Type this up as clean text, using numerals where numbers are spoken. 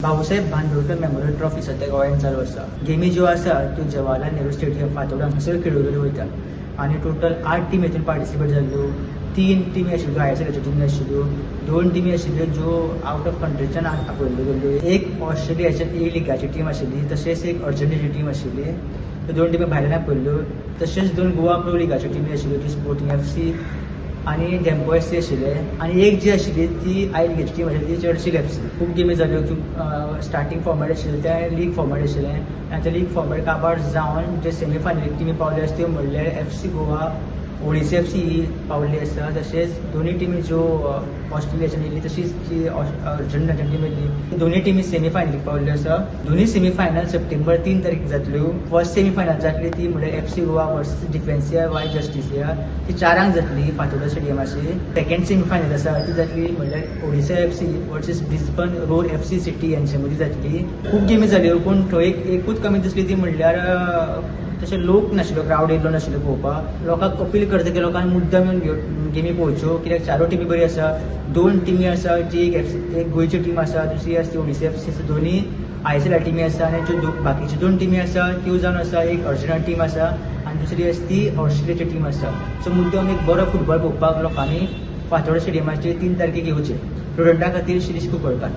Bhausaheb Bandodkar memorial trophy सद्या गोंयांत चालू आसा. गेमी ज्यो आसा त्यो जवाहरलाल नेहरू स्टेडियम, फातोर्डा हांगसर खेळयल्यो वयता आनी टोटल 8 टिमी हितून पार्टिसिपेट जाल्ल्यो. 3 टिमी आशिल्ल्यो आयएसएलाच्यो टिमी आशिल्ल्यो, 2 टिमी आशिल्ल्यो ज्यो आवट ऑफ कंट्रीच्यान आपयल्ल्यो गेल्ल्यो. एक ऑस्ट्रेलियाच्या ए लिगाची टीम आशिल्ली, तशेंच एक अर्जेंटिनाची टीम आशिल्ली. त्यो 2 टिमी भायल्यान आपयल्ल्यो. तशेंच 2 गोवा प्रो लिगाच्यो टिमी आशिल्ल्यो, ज्यो स्पोर्टिंग एफसी आनी धेंपो एफसी आशिल्ले आनी एक जी आशिल्ली ती I लिगेची टीम आशिल्ली ती चर्चिल एफसी. खूब गेमी जाल्यो. स्टार्टींग फॉर्मेट आशिल्लें तें लीग फॉर्मेट आशिल्लें आनी तें लीग फॉर्मेट काबार जावन जे सेमी फायनलीक टिमी पावल्यो आसा त्यो म्हणल्यार एफसी गोवा, ओडिसा एफसी ही पावल्ली आसा. तशेंच दोनूय टिमी ज्यो ऑस्ट्रेलियाच्यान येयल्ली तशीच जी अर्जेंटिनाच्यान टीम येयल्ली, दोनूय टिमी सेमी फायनलीक पावल्ल्यो आसा. दोनूय सेमी फायनल सप्टेंबर 3 तारखेक जातल्यो. फर्स्ट सेमी फायनल जातली ती म्हणल्यार FC Goa versus Defensa y Justicia, ती 4 जातली फातोर्डा स्टेडियमाची. सेकंड सेमी फायनल आसा ती जातली म्हणल्यार Odisha FC versus Brisbane Roar FC City यांचे मदीं जातली. खूब गेमी जाल्यो, पूण थंय एकूच कमी दिसली ती म्हणल्यार तशें लोक नाशिल्लो, क्रावड येयल्लो नाशिल्लो पळोवपाक. लोकांक अपील करता की लोकांनी मुद्दम येवन गेमी पळोवच्यो, कित्याक 4 टिमी बरी आसा. 2 टिमी आसा जी एक एफसी, एक गोंयची टीम आसा, दुसरी आसा ती ओडिसा एफसी आसा. दोनूय आयएसएल टिमी आसा आनी ज्यो बाकीच्यो 2 टिमी आसा त्यो जावन आसा एक अर्जेंटिना टीम आसा आनी दुसरी आसा ती ऑस्ट्रेलियाची टीम आसा. सो मुद्दम एक बरो फुटबॉल पळोवपाक लोकांनी फातोर्डा स्टेडियमाचेर 3 तारखेक येवचें. स्टुडंटा खातीर शिरीष कुंकळकार.